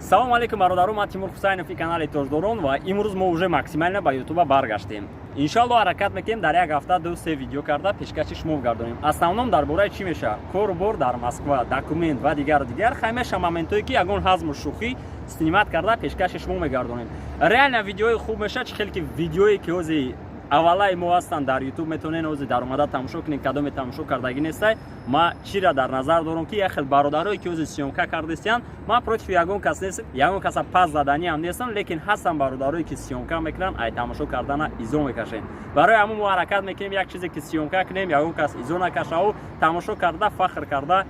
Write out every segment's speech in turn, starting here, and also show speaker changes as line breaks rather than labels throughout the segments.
Салому алейкум, бародарон! Ман Тимур Ҳусайнови, канали Тоҷдорон, ва имрӯз мо уже максимально ба Ютуба баргаштем. Иншалло, ҳаракат мекунем, дар як ҳафта ду се видео карда пешкаши шумо гардонем. Основном дар бораи чӣ мешавад? Кору бор дар Москва, документ ва дигару дигар. Хаймеша моментое, ки ягон ҳазму шӯхӣ снимать карда пешкаши шумо мегардонем. Реально видеои хуб мешавад. Чӣ хеле ки видеое, ки ҳози аввалаи мо ҳастанд дар Ютуб, метавонед ҳози даромада тамошо кунед, кадоме тамошо кардагӣ нестай. Ма чира дар назар дорам, ки як хел бародарое, ки ҳози съёмка кардастиянд, ман против ягон кас нест, ягон каса пас заданиам нестам, лекин ҳастанд бародарое, ки съёмка мекунанд, ай тамошо кардана изо мекашем. Барои ҳамун мо ҳаракат мекунем, як чизе ки съёмка кунем, ягон кас изо накашаву тамошо карда, фахр карда,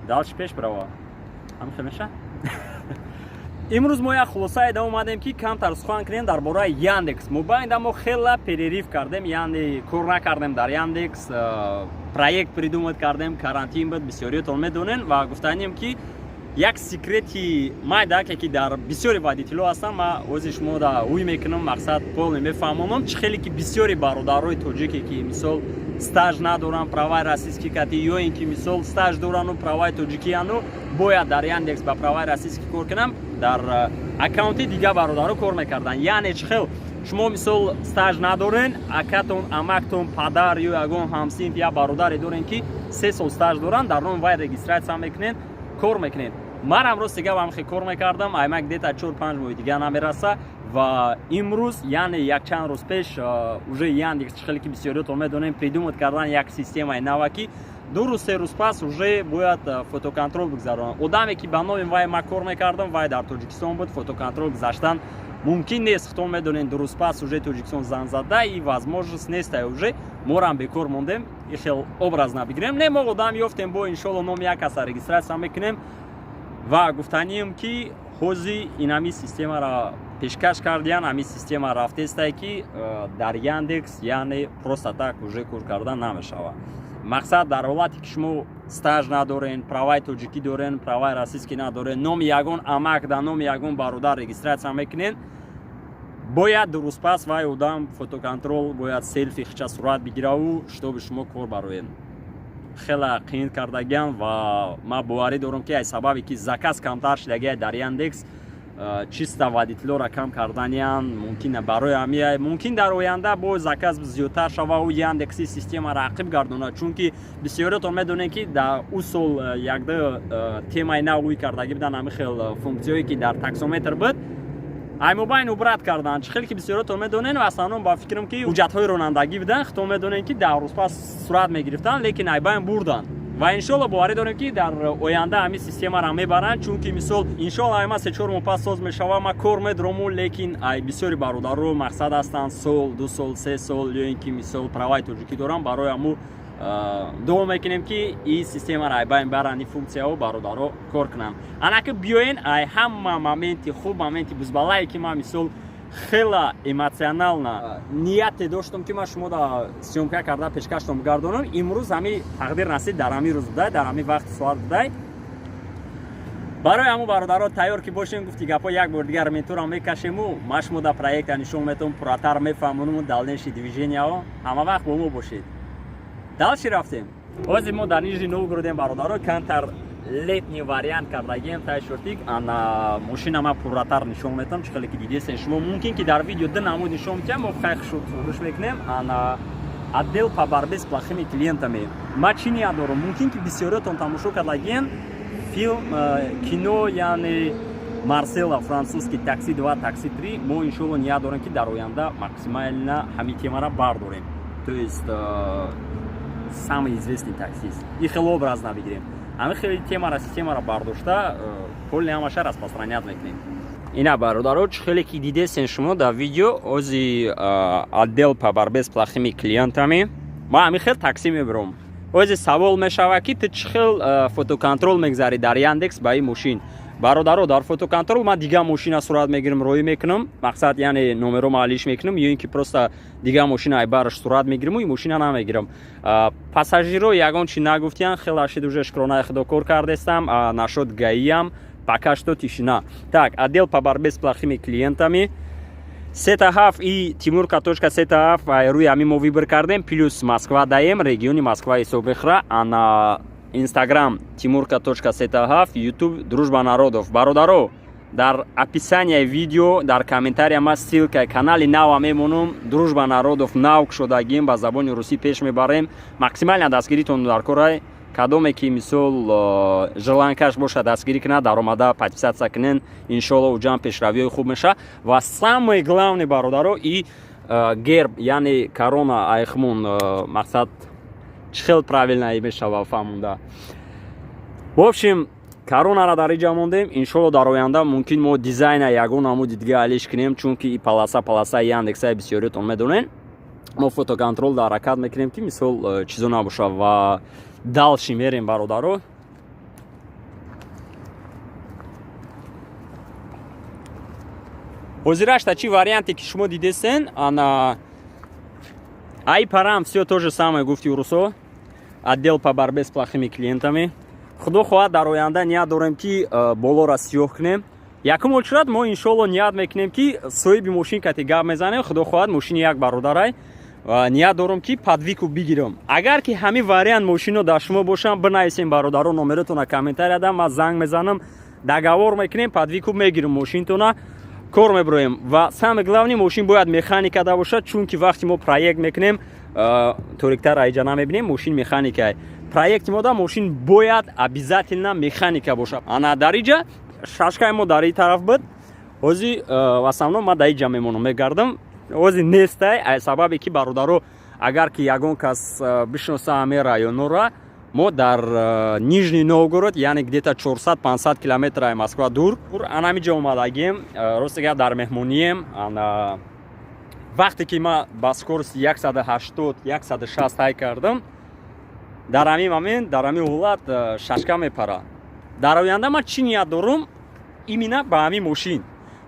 дальше пеш бирава. Ҳамихел меша. Имрӯз мо як хулосае да омадем, ки камтар сухан кунем дар бораи Яндекс. Мобайнда мо хела перерыв кардем, яъне кор накардем дар Яндекс, проект придумать кардем, карантин буд, бисёриятон медонен. Ва гуфтанем, ки як секрети майдаке, ки дар бисёри водитело ҳастам, ма ози шумо да ӯй мекунам, мақсад, полный мефаҳмонам. Чӣ хеле ки бисёри бародарои тоҷике, ки мисол стаж надоранд, праваи российский кати, ё ин ки мисол стаж дорану праваи тоҷикияну бояд дар Яндекс ба праваи российский кор кунам, дар аккаунти дига бародаро кор мекарданд. Яъне чӣ хел? Шумо мисол стаж надорен, акатон, амактон, падар ё ягон ҳамсинф, я бародаре дорен, ки 3 сол стаж доранд, дар номи вай регистрация мекунен, кор мекунен. Манам рости гап ҳамхе кор мекардам, аймак где-то 4-5 моҳи дига намераса. Ва имрӯз, яъне якчанд рӯз пеш, уже Яндекс, чӣ хеле ки бисёриётон медонем, придумать кардан як системаи нава, ки 2 рӯз, 3 рӯз пас уже бояд фотоконтроль бигзаронанд. Одаме, ки ба номи вай ма кор мекардам, вай дар Тоҷикистон буд, фотоконтроль гузаштан мумкин нест. Худтон медонед, 2 рӯз пас уже Тоҷикистон зан зада и возможность нестай, уже морам бекор мондем. И хел образно бигирем, не, мо одам ёфтем, бо иншолло номи як каса регистрация мекунем. Ва гуфтанием, ки ҳози инами системаро пешкаш кардиян, ҳамин система рафтестае, ки дар Яндекс, яъне просто так уже кор кардан намешавад. Мақсад, дар ҳолате ки шумо стаж надорен, праваи тоҷикӣ дорен, праваи российский надорен, номи ягон амак дар номи ягон бародар регистрация мекунен, бояд 2 рӯз пас вай одам фотоконтроль, бояд селфи хича сурат бигираву, чтобы шумо кор бароед. Хела қиин кардагиам. Ва ман боварӣ дорам, ки аз сабабе ки заказ камтар шудагия дар Яндекс, чисто водителёра кам карданиян мумкин. Барои ҳамия мумкин дар оянда бо заказ зиёдтар шава, Яндекси системаро ақиб гардонад, чунки бисёриятон медонед, ки дар ӯ сол якда темаи нав ӯй кардагӣ будан. Ҳами хел функсияое, ки дар таксометр буд, аймобайн убрать карданд. Чӣ хеле ки бисёриятон медонед, в основном ба фикрам, ки ҳуҷҷатҳои ронандагӣ буданд. Худтон медонед, ки 10 рӯз пас сурат мегирифтанд, лекин айбайн бурданд. Ва иншолло, боварӣ дорем, ки дар оянда ҳамин системаро мебаранд, чунки мисол, иншолло, айма 3-4 моҳ пас соз мешава, ма кор медорому. Лекин ай бисёри бародаро мақсад ҳастанд, сол, 2 сол, 3 сол, ё ин ки мисол праваи тоҷикӣ дорам. Барои ҳаму дуо мекунем, ки ин системаро айбайн баранд, ин функсияҳо бародаро кор кунанд. Анаки биёен, ай ҳама моменти хуб, моменти бузбалае, ки ман мисол хела эмоционально нияте доштам, ки ман шумо да съёмка карда пешкаштон бигардонам. Имрӯз ҳами тақдир насиб дар ҳамин рӯз будай, дар ҳамин вақти соат будай. Барои ҳамун, бародаро, тайёр ки бошем, гуфти гапҳо, як бор дигар ментурам мекашему, ман шумо да проекта нишон метавон, пурратар мефаҳмонуму дальнейший движенияҳо. Ҳама вақт бо мо бошед. Дальше рафтем. Ҳозир мо дар Нижний Новгородем, бародаро, камтар летний вариант кардагием, тай шортик. Ана мошина ма пурратар нишон метавам. Чӣ хеле ки дидесен шумо, мумкин ки дар видео ду намуд нишон метиҳам, мо хайх шуд мекунем. Ана отдел по борьбе с плохими клиентами. Ма чӣ ният дорам? Мумкин ки бисёриятон тамошо кардагиен филм, кино, яъне Марсела французский, «Такси 2», «Такси 3». Мо иншолло ният дорем, ки дар оянда максимально ҳамин темаро бардорем, то есть самый известный таксист и хеле образно бигирем, ҳамин хеле темара, системаро бардошта, полный ҳамаша распространять мекунем. Ина, бародаро, чӣ хеле ки дидесен шумо дар видео, ози отдел по борьбе с плохими клиентами. Ма ҳамин хел такси мебиром. Ози савол мешавад, ки ту чӣ хел фотоконтроль мегзарӣ дар Яндекс ба ин мошин? Бародаро, дар фотоконтроль ман дига мошина сурат мегирам, роӣ мекунам, мақсад, яъне номеро маалиш мекунам, ё ин ки просто дига мошина айбараш сурат мегирам, ин мошина намегирам. Пассажиро ягон чи нагуфтиян. Хела шид, уже шукронаи худо, кор кардестам. Нашод гаиям, пока что тишина. Так, отдел по борьбе с плохими клиентами, сета ҳафт и Тимурка точка сета ҳафт. Рӯи ҳамин мо выбор кардем, плюс Москва даем, региони Москва ҳисоб мехӯра. Ана инстаграм Тимурка точка сета ҳафт, Ютуб Дружба народов. Бародаро, Дар описанияи видео, дар комментария ма ссылкаи канали нава мемонам, «Дружба народов», нав кушодагим, ба забони русӣ пеш мебарем. Максимально дастгиритон дар корай. Кадоме ки, мисол, желанкаш бошад, дастгирӣ кунад, даромада подписаться кунен. Иншолло, уҷам пешравиҳои хуб меша. Ва самое главное, бародаро, и герб, яъне корона айхмон, мақсад, чӣ хел правильно мешава фаҳмонда. В общем, коронара дар иҷа мондем. Иншолло, дар оянда мумкин мо дизайна ягон намуди дига алиш кунем, чунки и полоса, полосаи Яндексаи, бисёриётон медонен. Мо фотоконтрол дар ҳаракат мекунем, ки, мисол, чизо набоша. Ва дальше мерем, бародаро. Ҳозирашта чӣ варианте ки шумо дидесен, ана ай парам, все то же самое, гуфти урусо, отдел по борьбе с плохими клиентами. Худо хоҳад, дар оянда ният дорем, ки болоро сиёҳ кунем. Якум очурат мо, иншолло, ният мекунем, ки соҳиби мошин кати гап мезанем. Худо хоҳад, мошини як бародарай, ният дорам, ки под выкуп бигирам. Агар ки ҳамин вариант мошино дар шумо бошам, бинависем, бародаро, номеротона комментарияда, ман занг мезанам, договор мекунем, под выкуп мегирам мошинтона, кор меброем. Ва самое главное, мошин бояд механикада бошад, чунки вақти мо проект мекунем, ториктар айҷа намебинем, мошин механикай. Проекти мо да мошин бояд обязательно механика бошад. Ана дар иҷа шашкаи мо дар ин тараф буд. Ҳози в основном ман дар иҷа мемонам, мегардам. Ҳози нестай, ай сабабе ки, бародаро, агар ки ягон кас бишноса ҳамин районора, мо дар Нижний Новгород, яъне где-то 400-500 километраи Москва дур, анамиҷа омадагим. Рости гап, дар меҳмонием. Ана вақте ки ман ба скорости 180, 160 ҳай кардам, дар ҳамин момент, дар ҳамин ҳолат шашка мепара. Дар оянда ман чӣ ният дорум именно ба ҳамин мошин?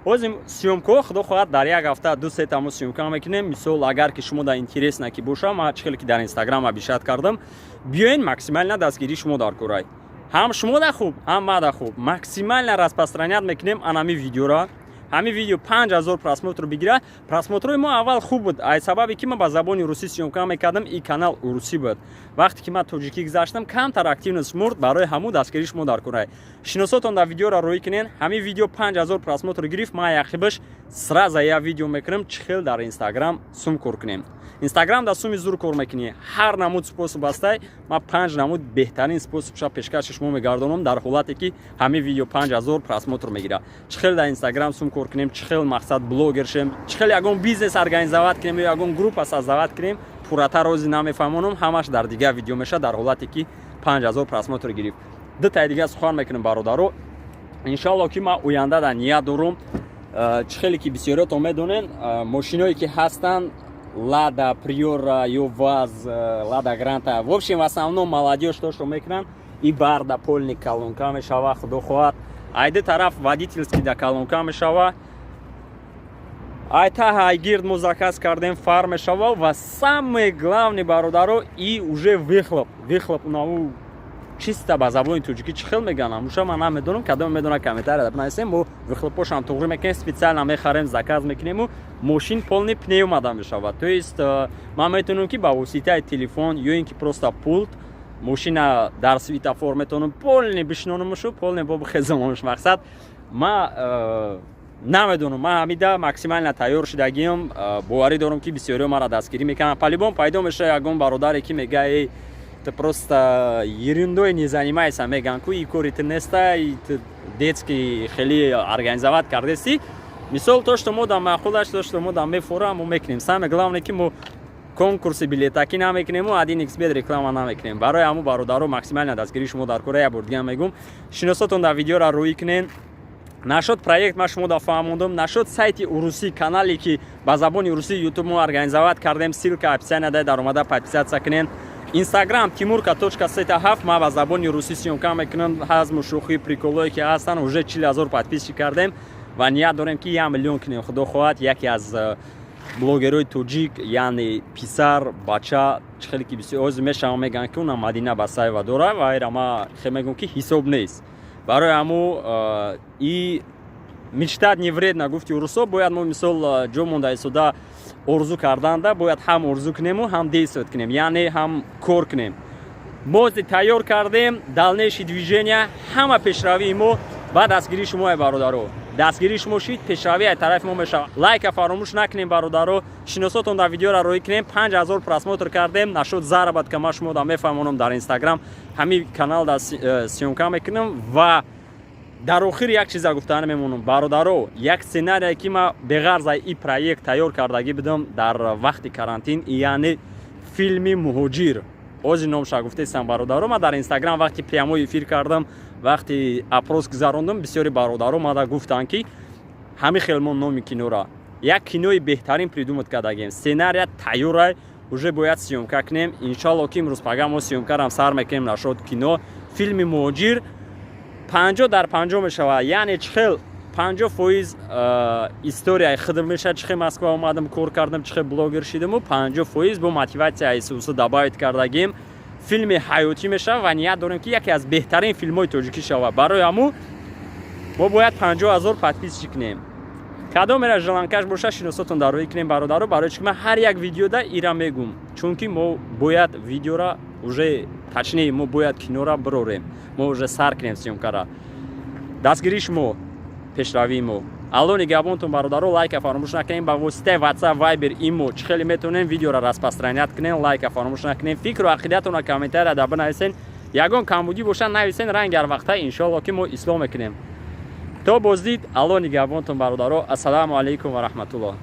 Ҳозир съёмкаҳо, худо хоҳад, дар як ҳафта ду се тамо съёмка мекунем. Мисол, агар ки шумо дар интересно ки боша, ман чӣ хеле ки дар Инстаграм обещать кардам, биёен, максимально дастгирии шумо дар курай. Ҳам шумо да хуб, ҳам ма да хуб. Максимально распространять мекунем анами видеора. Ҳамин видео 5000 просмотр бигира. Просмотрҳои мо аввал хуб буд, ай сабабе ки ман ба забони русӣ съёмка мекардам и канал урусӣ буд. Вақте ки ман тоҷикӣ гузаштам, камтар активность мурд. Барои ҳамун дастгирии шумо дар курай. Шиносотон дар видеоро рӯй кунен. Ҳамин видео 5000 просмотр гирифт, ман яқибаш сразу я видео мекунам, чӣ хел дар Инстаграм сум кор кунем. Инстаграм дар суми зур кор мекунӣ, ҳар намуд способ ҳастай. Ман панҷ намуд беҳтарин способша пешкаши шумо мегардонам. Дар ҳолате ки ҳамин видео 5000 просмотр мегирад, чӣ хел дар Инстаграм сум кор кунем, чӣ хел, мақсад, блогер шем, чӣ хел ягон бизнес организовать кунем ё ягон группа создавать кунем, пурратар рози намефаҳмонам, ҳамаш дар дигар видео мешавад. Дар ҳолате ки 5000 просмотр гирифт, дутаи дигар сухан мекунем, бародаро. Иншоалло, ки ман оянда дар ният дорум, чӣ хеле ки бисёриётон медонен, мошиное ки ҳастанд, Лада Приора ё ВАЗ, Лада Гранта, в общем, в основном молодежь то, что мекунанд, и барда полный колонка мешава. Худо хоҳад, айди тараф водительский да колонка мешава, ай таҳ ай гирд мо заказ кардем, фар мешава. Ва самое главное, бародаро, и уже выхлоп. Выхлоп унаву чисто ба забони тоҷикӣ чӣ хел мегӯянд, ҳамуша ман намедонам. Кадоме медона, комментария бинависем. Мо выхлопошам туғрӣ мекунем, специально мехарем, заказ мекунему, мошин полный пневмада мешавад. То есть ман метавонам, ки ба воситаи телефон ё ин ки просто пульт мошина дар светофор метавонам полный бишинонамушу, полный бобихезонамуш. Мақсад, ма намедонам, ман ҳамида максимально тайёр шудагиам. Боварӣ дорам, ки бисёриҳо маро дастгирӣ мекунанд. По-любому пайдо мешава ягон бародаре, ки мега: «Эй, ты просто ерундой не занимайся», меган ку, и кори ту неста, и ту детский хеле организовать кардеси. Мисол, то, что мо да маъқул аст, то, что мо да мефорам, мо мекунем. Самое главное, ки мо конкурси билетакӣ намекунему, 1xBet реклама намекунем. Барои ҳамун, бародаро, максимально дастгирии шумо дар кора. Як бор дига мегӯм, шиносотон дар видеоро рӯӣ кунен. Нашод проект ма шумо да фаҳмондум, нашод сайти урусӣ, канале ки ба забони русӣ Ютуб мо организовать кардем, ссылка описания дай, даромада подписаться кунен. Инстаграм тимурка.сета7, ма ба забони русӣ съёмка мекунам, ҳазму шӯхӣ, приколое ки ҳастанд. Уже 40 000 подписчик кардем ва ният дорем, ки 1 миллион кунем, худо хоҳад. Яке аз блогерҳои тоҷик, яъне писар бача, чӣ хеле ки бисёр ҳозир мешавам, мегӯянд, ки уна Мадина Басаева дора, ва айра ма хел мегӯям, ки ҳисоб нест. Барои ҳаму и мечтать не вредно, гуфти урусо. Бояд мо, мисол, ҷо монда истода орзу карданда, бояд ҳам орзу кунему, ҳам действовать кунем, яъне ҳам кор кунем. Мо тайёр кардем дальнейший движения, ҳама пешравии мо. Ба дастгирии шумо, бародаро, дастгирии шумо шид, пешравӣ аз тарафи мо мешавад. Лайка фаромӯш накунем, бародаро, шиносотон дар видеора роҳӣ кунем. 5000 просмотр кардем. Нашуд заработка, ма шумо да мефаҳмонам, дар Инстаграм ҳамин канал да съёмка мекунам. Ва дар охир як чиза гуфтан мемонам, бародаро: як сценарие, ки ма беғарза и проект тайёр кардагӣ будам дар вақти карантин, яъне филми «Муҳоҷир», ози номша гуфтесам, бародаро. Ма дар Инстаграм вақти прямой эфир кардам, вақти опрос гузарондам, бисёри бародаро мада гуфтанд, ки ҳамин хел мо номи кинора, як кинои беҳтарин придумать кардагем, сценария тайёрай, уже бояд съёмка кунем. Иншалло, ки имрӯз пага мо съёмкарам сар мекунем. Нашод кино, филми «Муҳоҷир» 50 дар 50 мешавад, яъне чӣ хел 50% историяи худам мешавад, чӣ хел Москва омадам, кор кардам, чӣ хел блогер шидаму 50% бо мотиватсияи Исуса добавить кардагим. Филми ҳаётӣ мешавад ва ният дорем, ки яке аз беҳтарин филмҳои тоҷикӣ шавад. Барои ҳамун мо бояд 50 000 подписчик кунем. Кадомера желанкаш боша, шиносотон дар роҳӣ кунем, бародаро. Барои чӣ ки ман ҳар як видеода ира мегум? Чунки мо бояд видеора уже, точнее, мо бояд кинора бирорем, мо уже сар кунем съёмкара. Дастгирии шумо — пешравии мо. Алло нигаҳбонтон, бародаро. Лайка фаромӯш накунем. Ба воситаи WhatsApp, Viber, имо чӣ хеле метавонем видеоро распространять кунем. Лайка фаромӯш накунем, фикру ақидатонро комментария да бинависен. Ягон камбудӣ боша, нависен, ранг ҳар вақта, иншоалло, ки мо ислоҳ мекунем. То боздид, алло нигаҳбонтон, бародаро. Ассалому алайкум ва раҳматуллоҳ.